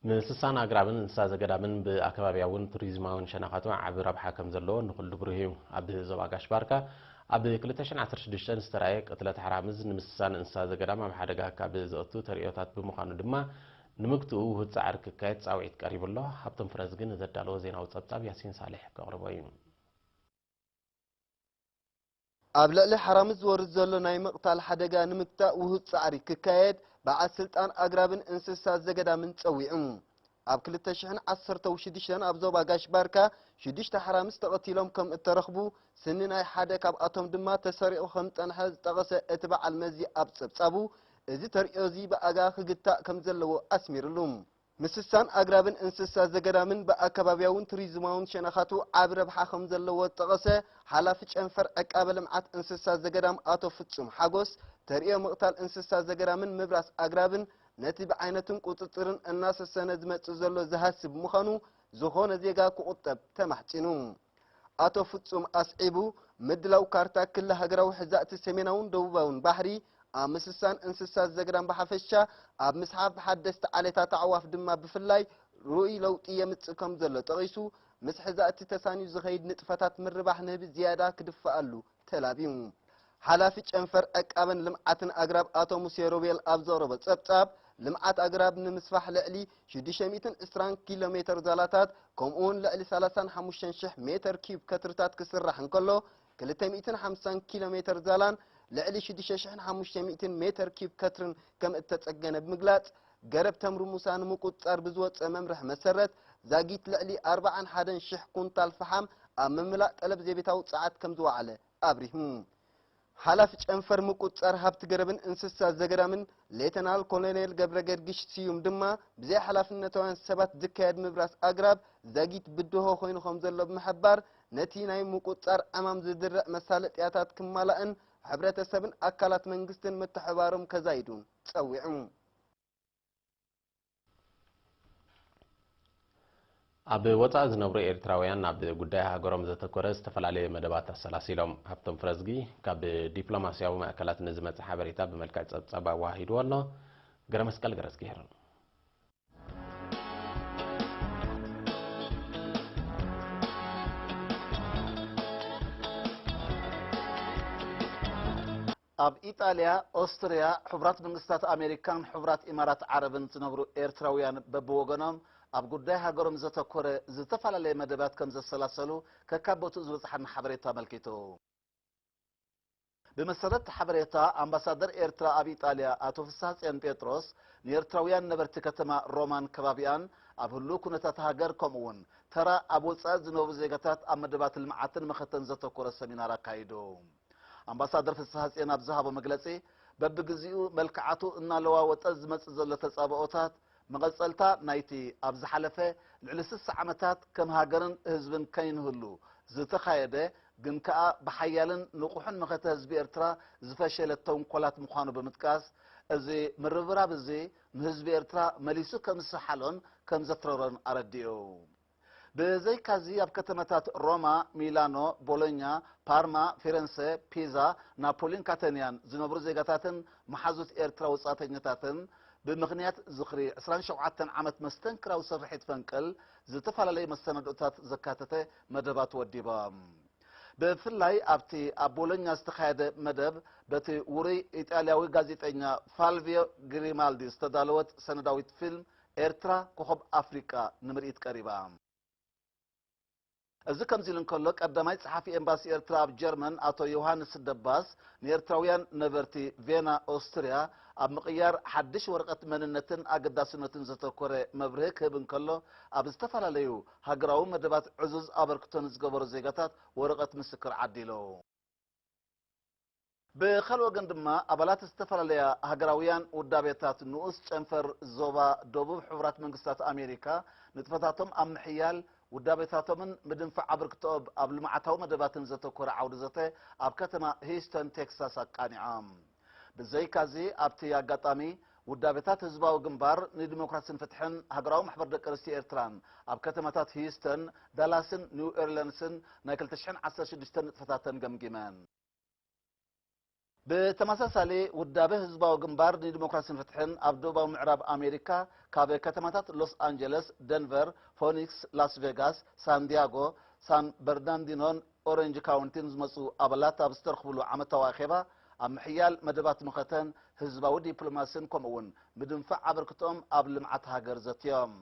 ምስሳን ኣግራብን እንስሳ ዘገዳምን ብኣከባቢያውን ቱሪዝማውን ሸነኻቱ ዓቢ ረብሓ ከም ዘለዎ ንኹሉ ብሩህ እዩ። ኣብ ዞባ ጋሽ ባርካ ኣብ ክልተ ሽሕን ዓሰርተ ሽዱሽተን ዝተራእየ ቅትለት ሓራምዝ ንምስሳን እንስሳ ዘገዳም ኣብ ሓደጋ ካብ ዘእቱ ተርእዮታት ብምዃኑ ድማ ንምግትኡ ውሁድ ጻዕሪ ክካየድ ጻውዒት ቀሪቡ ኣሎ። ሃብቶም ፍረዝጊ ንዘዳለዎ ዜናዊ ጸብጻብ ያሲን ሳልሕ ከቕርቦ እዩ። ኣብ ልዕሊ ሓራምዝ ዝወርድ ዘሎ ናይ ምቕታል ሓደጋ ንምግታእ ውሁድ ጻዕሪ ክካየድ በዓል ስልጣን ኣግራብን እንስሳ ዘገዳምን ጸዊዑ። ኣብ ክልተ ሽሕን ዓሰርተ ሽዱሽተን ኣብ ዞባ ጋሽ ባርካ ሽዱሽተ ሓራምዝ ተቐቲሎም ከም እተረኽቡ፣ ስኒ ናይ ሓደ ካብኣቶም ድማ ተሰሪቑ ከም ዝጸንሐ ዝጠቐሰ እቲ በዓል መዚ ኣብ ጸብጻቡ፣ እዚ ተርእዮ እዚ ብኣጋ ክግታእ ከም ዘለዎ ኣስሚርሉ። ምስሳን ኣግራብን እንስሳ ዘገዳምን ብኣከባቢያውን ቱሪዝማውን ሸነኻቱ ዓቢ ረብሓ ከም ዘለዎ ዝጠቐሰ ሓላፊ ጨንፈር ዕቃበ ልምዓት እንስሳ ዘገዳም ኣቶ ፍጹም ሓጎስ፣ ተርእዮ ምቕታል እንስሳ ዘገዳምን ምብራስ ኣግራብን ነቲ ብዓይነትን ቁጽጽርን እናሰሰነ ዝመጽእ ዘሎ ዝሃስብ ምዃኑ ዝኾነ ዜጋ ክቑጠብ ተማሕጺኑ። ኣቶ ፍጹም ኣስዒቡ፣ ምድላው ካርታ ክሊ ሃገራዊ ሕዛእቲ ሰሜናውን ደቡባውን ባሕሪ ኣብ ምስሳን እንስሳ ዘገዳም ብሓፈሻ ኣብ ምስሓብ ሓደስቲ ዓሌታት ኣዕዋፍ ድማ ብፍላይ ርኡይ ለውጢ የምጽእ ከም ዘሎ ጠቒሱ፣ ምስ ሕዛእቲ ተሳንዩ ዝኸይድ ንጥፈታት ምርባሕ ንህቢ ዝያዳ ክድፍኣሉ ተላብዩ። ሓላፊ ጨንፈር ዕቃበን ልምዓትን ኣግራብ ኣቶ ሙሴ ሮቤል ኣብ ዘቕረቦ ጸብጻብ፣ ልምዓት ኣግራብ ንምስፋሕ ልዕሊ ሽዱሽተ ሚእትን ዕስራን ኪሎ ሜተር ዛላታት ከምኡውን ልዕሊ ሰላሳን ሓሙሽተን ሽሕ ሜተር ኪዩብ ከትርታት ክስራሕ እንከሎ፣ ክልተ ሚእትን ሓምሳን ኪሎ ሜተር ዛላን ልዕሊ ሽዱሽተ ሽሕን ሓሙሽተ ሚእትን ሜተር ኪዩብ ከትርን ከም እተጸገነ ብምግላጽ፣ ገረብ ተምሪ ሙሳ ንምቁጽጻር ብዝወጸ መምርሒ መሰረት፣ ዛጊት ልዕሊ ኣርባዓን ሓደን ሽሕ ኩንታል ፈሓም ኣብ ምምላእ ጠለብ ዘቤታዊ ጸዓት ከም ዝወዓለ ኣብሪሁ። ሓላፊ ጨንፈር ምቁጽጻር ሃብቲ ገረብን እንስሳ ዘገዳምን ሌተናል ኮሎኔል ገብረገርጊሽ ስዩም ድማ፣ ብዘይ ሓላፍነታውያን ሰባት ዝካየድ ምብራስ ኣግራብ ዛጊት ብድሆ ኮይኑ ከም ዘሎ ብምሕባር፣ ነቲ ናይ ምቁጽጻር ዕማም ዝድርዕ መሳለጥያታት ክማላእን ሕብረተሰብን ኣካላት መንግስትን ምትሕባሮም ከዛይዱ ጸዊዑ። ኣብ ወጻኢ ዝነብሩ ኤርትራውያን ኣብ ጉዳይ ሃገሮም ዘተኮረ ዝተፈላለየ መደባት ኣሰላሲሎም። ሃብቶም ፍረዝጊ ካብ ዲፕሎማስያዊ ማእከላት ንዝመጽእ ሓበሬታ ብመልክዕ ጸብጻብ ኣዋሂድዎ ኣሎ። ገረመስቀል ገረዝጊሄር። ኣብ ኢጣልያ፣ ኦስትርያ፣ ሕቡራት መንግስታት ኣሜሪካን ሕቡራት ኢማራት ዓረብን ዝነብሩ ኤርትራውያን በብወገኖም ኣብ ጉዳይ ሃገሮም ዘተኮረ ዝተፈላለየ መደባት ከም ዘሰላሰሉ ከካብ ቦትኡ ዝበጽሓና ሓበሬታ ኣመልኪቱ። ብመሰረት እቲ ሓበሬታ፣ ኣምባሳደር ኤርትራ ኣብ ኢጣልያ ኣቶ ፍስሃጽዮን ጴጥሮስ ንኤርትራውያን ነበርቲ ከተማ ሮማን ከባቢኣን ኣብ ህሉው ኩነታት ሃገር ከምኡ'ውን ተራ ኣብ ወጻኢ ዝነብሩ ዜጋታት ኣብ መደባት ልምዓትን መኸተን ዘተኮረ ሰሚናር ኣካይዱ። ኣምባሳደር ፍስሃጽዮን ኣብ ዝሃቦ መግለጺ፣ በብግዚኡ መልክዓቱ እናለዋወጠ ዝመጽእ ዘሎ ተጻብኦታት፣ መቐጸልታ ናይቲ ኣብ ዝሓለፈ ልዕሊ ስሳ ዓመታት ከም ሃገርን ህዝብን ከይንህሉ ዝተኻየደ፣ ግን ከኣ ብሓያልን ንቑሕን መኸተ ህዝቢ ኤርትራ ዝፈሸለ ተንኮላት ምዃኑ ብምጥቃስ፣ እዚ ምርብራብ እዚ ንህዝቢ ኤርትራ መሊሱ ከም ዝሰሓሎን ከም ዘትረሮን ኣረዲኡ። ብዘይካዚ ኣብ ከተማታት ሮማ፣ ሚላኖ፣ ቦሎኛ፣ ፓርማ፣ ፊረንሰ፣ ፒዛ፣ ናፖሊን ካተንያን ዝነብሩ ዜጋታትን መሓዙት ኤርትራ ወጻእተኛታትን ብምኽንያት ዝኽሪ ዕስራን ሸውዓተን ዓመት መስተንክራዊ ስርሒት ፈንቅል ዝተፈላለዩ መሰናድኦታት ዘካተተ መደባት ወዲቦም። ብፍላይ ኣብቲ ኣብ ቦሎኛ ዝተኻየደ መደብ በቲ ውሩይ ኢጣልያዊ ጋዜጠኛ ፋልቪዮ ግሪማልዲ ዝተዳለወት ሰነዳዊት ፊልም ኤርትራ ኮኾብ ኣፍሪቃ ንምርኢት ቀሪባ። እዚ ከምዚ ኢሉ እንከሎ፣ ቀዳማይ ጸሓፊ ኤምባሲ ኤርትራ ኣብ ጀርመን ኣቶ ዮሃንስ ደባስ ንኤርትራውያን ነበርቲ ቬና ኦስትርያ ኣብ ምቕያር ሓድሽ ወረቐት መንነትን ኣገዳስነቱን ዘተኮረ መብርሂ ክህብ እንከሎ፣ ኣብ ዝተፈላለዩ ሃገራዊ መደባት ዕዙዝ ኣበርክቶ ንዝገበሩ ዜጋታት ወረቐት ምስክር ዓዲሉ። ብኻልእ ወገን ድማ፣ ኣባላት ዝተፈላለያ ሃገራውያን ውዳቤታት ንኡስ ጨንፈር ዞባ ደቡብ ሕቡራት መንግስታት ኣሜሪካ ንጥፈታቶም ኣብ ምሕያል ውዳቤታቶምን ምድንፋዕ ኣበርክቶኦም ኣብ ልምዓታዊ መደባትን ዘተኮረ ዓውዲ ዘተ ኣብ ከተማ ሂዩስተን ቴክሳስ ኣቃኒዖም። ብዘይካዚ ኣብቲ ኣጋጣሚ ውዳቤታት ህዝባዊ ግንባር ንዲሞክራሲን ፍትሕን ሃገራዊ ማሕበር ደቂ ኣንስትዮ ኤርትራን ኣብ ከተማታት ሂዩስተን፣ ዳላስን ኒው ኦርሊንስን ናይ ክልተ ሽሕን ዓሰርተ ሽዱሽተን ንጥፈታተን ገምጊመን። ብተመሳሳሊ፣ ውዳበ ህዝባዊ ግንባር ንዲሞክራሲን ፍትሕን ኣብ ደቡባዊ ምዕራብ ኣሜሪካ ካብ ከተማታት ሎስ ኣንጀለስ፣ ደንቨር፣ ፎኒክስ፣ ላስ ቬጋስ፣ ሳን ዲያጎ፣ ሳን በርናንዲኖን ኦሬንጅ ካውንቲን ዝመጹ ኣባላት ኣብ ዝተረኽብሉ ዓመታዊ ኣኼባ፣ ኣብ ምሕያል መደባት መኸተን ህዝባዊ ዲፕሎማሲን ከምኡ'ውን ምድንፋዕ ኣበርክቶኦም ኣብ ልምዓት ሃገር ዘትዮም።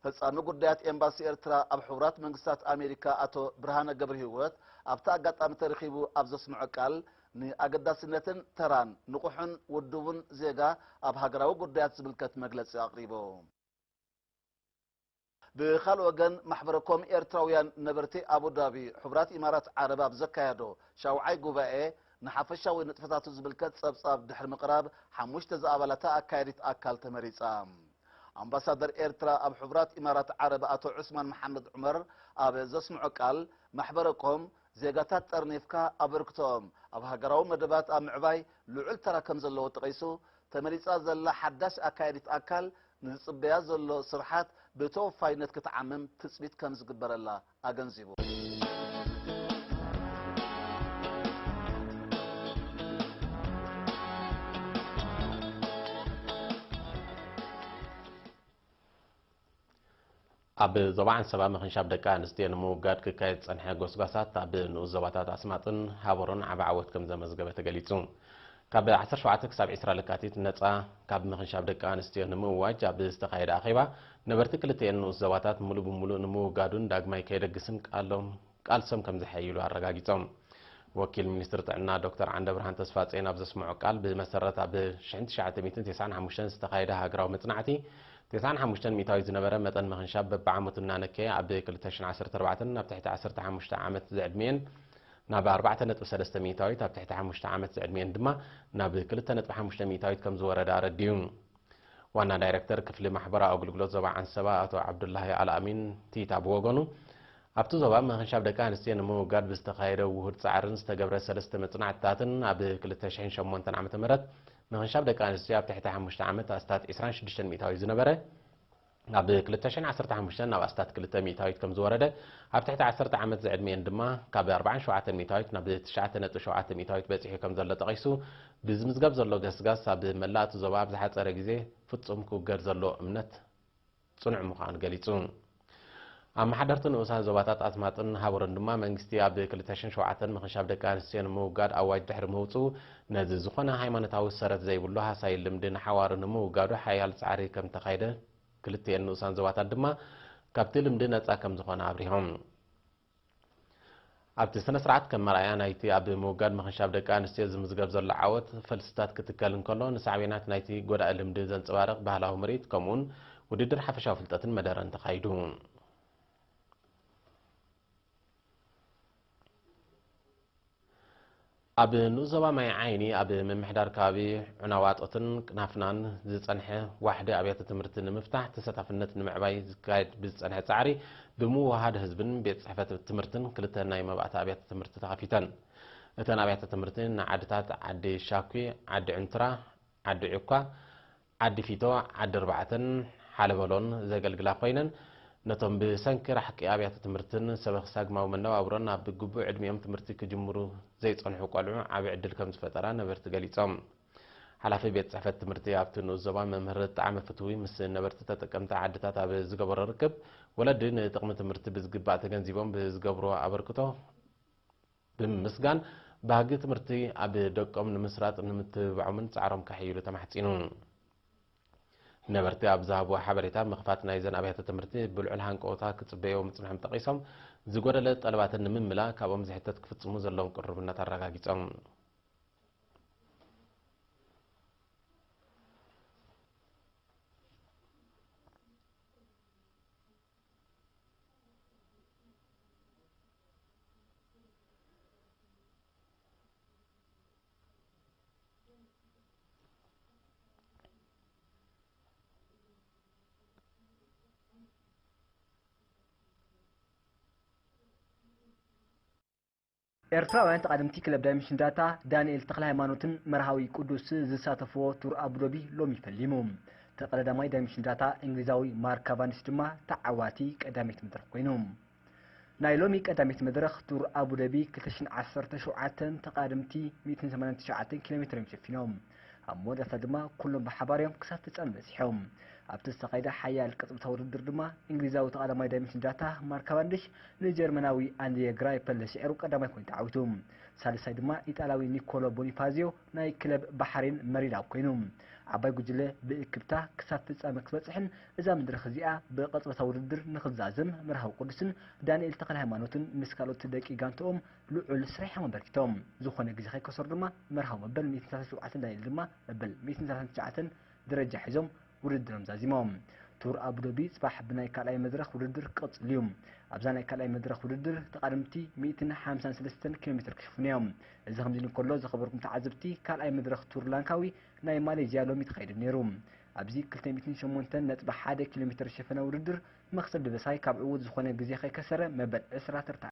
ፈጻሚ ጉዳያት ኤምባሲ ኤርትራ ኣብ ሕቡራት መንግስታት ኣሜሪካ ኣቶ ብርሃነ ገብረሂወት ኣብቲ ኣጋጣሚ ተረኺቡ ኣብ ዘስምዖ ቃል፣ ንኣገዳስነትን ተራን ንቑሕን ውዱብን ዜጋ ኣብ ሃገራዊ ጉዳያት ዝምልከት መግለጺ ኣቕሪቡ። ብኻልእ ወገን፣ ማሕበረ ኮም ኤርትራውያን ነበርቲ ኣቡዳቢ፣ ሕቡራት ኢማራት ዓረብ ኣብ ዘካየዶ ሻውዓይ ጉባኤ፣ ንሓፈሻዊ ንጥፈታቱ ዝምልከት ጸብጻብ ድሕሪ ምቕራብ፣ ሓሙሽተ ዝኣባላታ ኣካያዲት ኣካል ተመሪጻ። ኣምባሳደር ኤርትራ ኣብ ሕቡራት ኢማራት ዓረብ ኣቶ ዑስማን መሓመድ ዑመር ኣብ ዘስምዖ ቃል፣ ማሕበረ ኮም ዜጋታት ጠርኒፍካ ኣበርክቶኦም ኣብ ሃገራዊ መደባት ኣብ ምዕባይ ልዑል ተራ ከም ዘለዎ ጠቒሱ፣ ተመሪጻ ዘላ ሓዳሽ ኣካያዲት ኣካል ንዝጽበያ ዘሎ ስርሓት ብተወፋይነት ክትዓምም ትጽቢት ከም ዝግበረላ ኣገንዚቡ። ኣብ ዞባ ዓንሰባ ምኽንሻብ ደቂ ኣንስትዮ ንምውጋድ ክካየድ ዝጸንሐ ጎስጓሳት ኣብ ንኡስ ዞባታት ኣስማጥን ሃበሮን ዓቢ ዓወት ከም ዘመዝገበ ተገሊጹ። ካብ ዓሰርተ ሸውዓተ ክሳብ ዕስራ ለካቲት ነጻ ካብ ምኽንሻብ ደቂ ኣንስትዮ ንምእዋጅ ኣብ ዝተኻየደ ኣኼባ፣ ነበርቲ ክልቲኤን ንኡስ ዞባታት ምሉእ ብምሉእ ንምውጋዱን ዳግማይ ከየደግስን ቃሎም ቃልሶም ከም ዘሐይሉ ኣረጋጊጾም። ወኪል ሚኒስትሪ ጥዕና ዶክተር ዓንደብርሃን ተስፋጽዮን ኣብ ዘስምዖ ቃል፣ ብመሰረት ኣብ ሽሕን ትሽዓተ ሚእትን ተስዓን ሓሙሽተን ዝተኻየደ ሃገራዊ መጽናዕቲ፣ ተስዓን ሓሙሽተን ሚእታዊት ዝነበረ መጠን ምኽንሻብ በብዓመቱ እናነከየ ኣብ ክልተ ሽሕን ዓሰርተ ኣርባዕተን ኣብ ትሕቲ ዓሰርተ ሓሙሽተ ዓመት ዝዕድሚኤን፣ ናብ ኣርባዕተ ነጥቢ ሰለስተ ሚእታዊት ኣብ ትሕቲ ሓሙሽተ ዓመት ዝዕድሚኤን ድማ ናብ ክልተ ነጥቢ ሓሙሽተ ሚእታዊት ከም ዝወረደ ኣረዲኡ። ዋና ዳይረክተር ክፍሊ ማሕበራዊ ኣገልግሎት ዞባ ዓንሰባ ኣቶ ዓብዱላሂ ኣልኣሚን ቲታ ብወገኑ፣ ኣብቲ ዞባ ምኽንሻብ ደቂ ኣንስትዮ ንምውጋድ ብዝተኻየደ ውሁድ ጻዕርን ዝተገብረ ሰለስተ መጽናዕትታትን፣ ኣብ ክልተ ሽሕን ሸሞንተን ዓመተ ምህረት ምኽንሻብ ደቂ ኣንስትዮ ኣብ ትሕቲ ሓሙሽተ ዓመት ኣስታት ዕስራን ሽዱሽተን ሚእታዊት ዝነበረ፣ ኣብ ክልተ ሽሕን ዓሰርተ ሓሙሽተን ናብ ኣስታት ክልተ ሚእታዊት ከም ዝወረደ፣ ኣብ ትሕቲ ዓሰርተ ዓመት ዝዕድሚኤን ድማ ካብ ኣርባዓን ሸውዓተን ሚእታዊት ናብ ትሽዓተ ነጥቢ ሸውዓተ ሚእታዊት በጺሑ ከም ዘሎ ጠቒሱ፣ ብዝምዝገብ ዘሎ ገስጋስ ኣብ መላእ እቲ ዞባ ኣብ ዝሓጸረ ግዜ ፍጹም ክውገድ ዘለዎ እምነት ጽኑዕ ምዃኑ ገሊጹ። ኣመሓደርቲ ንኡሳን ዞባታት ኣስማጥን ሃበሮን ድማ፣ መንግስቲ ኣብ ክልተ ሽሕን ሸውዓተን ምኽንሻብ ደቂ ኣንስትዮ ንምውጋድ ኣዋጅ ድሕሪ ምውጽኡ፣ ነዚ ዝኾነ ሃይማኖታዊ ሰረት ዘይብሉ ሃሳዪ ልምዲ ንሓዋሩ ንምውጋዱ ሓያል ጻዕሪ ከም ተኻየደ፣ ክልቲኤን ንኡሳን ዞባታት ድማ ካብቲ ልምዲ ነጻ ከም ዝኾና ኣብሪሆም። ኣብቲ ስነ ስርዓት ከም መርኣያ ናይቲ ኣብ ምውጋድ ምኽንሻብ ደቂ ኣንስትዮ ዝምዝገብ ዘሎ ዓወት ፈልስታት ክትከል እንከሎ፣ ንሳዕቤናት ናይቲ ጎዳኢ ልምዲ ዘንጸባርቕ ባህላዊ ምርኢት ከምኡውን ውድድር ሓፈሻዊ ፍልጠትን መደረን ተኻይዱ። ኣብ ንኡስ ዞባ ማይ ዓይኒ ኣብ ምምሕዳር ከባቢ ዑናዋጦትን ቅናፍናን ዝጸንሐ ዋሕዲ ኣብያተ ትምህርቲ ንምፍታሕ ተሳታፍነት ንምዕባይ ዝካየድ ብዝጸንሐ ጻዕሪ ብምውህሃድ ህዝብን ቤት ጽሕፈት ትምህርትን ክልተ ናይ መባእታ ኣብያተ ትምህርቲ ተኸፊተን። እተን ኣብያተ ትምህርቲ ንዓድታት ዓዲ ሻኩ፣ ዓዲ ዕንትራ፣ ዓዲ ዑኳ፣ ዓዲ ፊቶ፣ ዓዲ ኣርባዕተን ሓለበሎን ዘገልግላ ኮይነን፣ ነቶም ብሰንኪ ራሕቂ ኣብያተ ትምህርትን ሰበኽሳግማዊ መነባብሮን ኣብ ግቡእ ዕድሚኦም ትምህርቲ ክጅምሩ ዘይጸንሑ ቆልዑ ዓቢ ዕድል ከም ዝፈጠራ ነበርቲ ገሊጾም። ሓላፊ ቤት ጽሕፈት ትምህርቲ ኣብቲ ንኡስ ዞባ መምህር ጣዕመ ፍትዊ ምስ ነበርቲ ተጠቀምቲ ዓድታት ኣብ ዝገበሮ ርክብ፣ ወለዲ ንጥቕሚ ትምህርቲ ብዝግባእ ተገንዚቦም ብዝገብርዎ ኣበርክቶ ብምምስጋን፣ ባህጊ ትምህርቲ ኣብ ደቆም ንምስራጽ ንምትብባዖምን ጻዕሮም ከሐይሉ ተማሕጺኑ። ነበርቲ ኣብ ዝሃብዎ ሓበሬታ፣ ምኽፋት ናይዘን ኣብያተ ትምህርቲ ብልዑል ሃንቀውታ ክጽበይዎ ምጽንሖም ጠቒሶም፣ ዝጎደለ ጠለባተን ንምምላእ ካብኦም ዝሕተት ክፍጽሙ ዘለዎም ቅሩብነት ኣረጋጊጾም። ኤርትራውያን ተቓደምቲ ክለብ ዳይመንሽን ዳታ ዳንኤል ተኽለሃይማኖትን መርሃዊ ቅዱስ ዝሳተፍዎ ቱር ኣቡዶቢ ሎሚ ፈሊሙ። ተቐዳዳማይ ዳይመንሽን ዳታ እንግሊዛዊ ማርክ ካቫንዲሽ ድማ ተዓዋቲ ቀዳመይቲ መድረኽ ኮይኑ። ናይ ሎሚ ቀዳሚት መድረኽ ቱር ኣቡደቢ ክልተ ሽሕን ዓሰርተ ሸውዓተን ተቓደምቲ ሚእትን ሰማንያን ትሽዓተን ኪሎ ሜትር እዮም ሸፊኖም። ኣብ መወዳእታ ድማ ኩሎም ብሓባር እዮም ክሳብ ፍጻመ በጺሖም። ኣብቲ ዝተኻየደ ሓያል ቅጽበታዊ ውድድር ድማ እንግሊዛዊ ተቓዳማይ ዳይመንድ ዳታ ማርክ ካቫንዲሽ ንጀርመናዊ ኣንድሪየ ግራይፐል ስዒሩ ቀዳማይ ኮይኑ ተዓዊቱ። ሳልሳይ ድማ ኢጣልያዊ ኒኮሎ ቦኒፋዚዮ ናይ ክለብ ባሕሬን መሪዳብ ኮይኑ። ዓባይ ጉጅለ ብእክብታ ክሳብ ፍጻመ ክትበጽሕን እዛ መድረኽ እዚኣ ብቐጽበታዊ ውድድር ንኽትዛዘም መርሃዊ ቅዱስን ዳንኤል ተኽለ ሃይማኖትን ምስ ካልኦት ደቂ ጋንትኦም ልዑል ስራሕ እዮም ኣበርኪቶም። ዝኾነ ግዜ ከይከሰሩ ድማ መርሃዊ መበል ሚእትን ሰላሳን ሸውዓተን ዳንኤል ድማ መበል ሚእትን ሰላሳን ትሽዓተን ደረጃ ሒዞም ውድድሮም ዛዚሞም። ቱር ኣቡደቢ ጽባሕ ብናይ ካልኣይ መድረኽ ውድድር ክቕጽል እዩ። ኣብዛ ናይ ካልኣይ መድረኽ ውድድር ተቓደምቲ ሚእትን ሓምሳን ሰለስተን ኪሎ ሜትር ክሽፍኑ እዮም። እዚ ከምዚ ኢሉ እንከሎ ዝኸበርኩም ተዓዘብቲ ካልኣይ መድረኽ ቱር ላንካዊ ናይ ማሌዥያ ሎሚ ተኻይዱ ነይሩ። ኣብዚ ክልተ ሚእትን ሸሞንተን ነጥቢ ሓደ ኪሎ ሜትር ዝሸፈነ ውድድር መኽሰብ ደበሳይ ካብ ዕዉት ዝኾነ ግዜ ከይከሰረ መበል ዕስራ ተርታ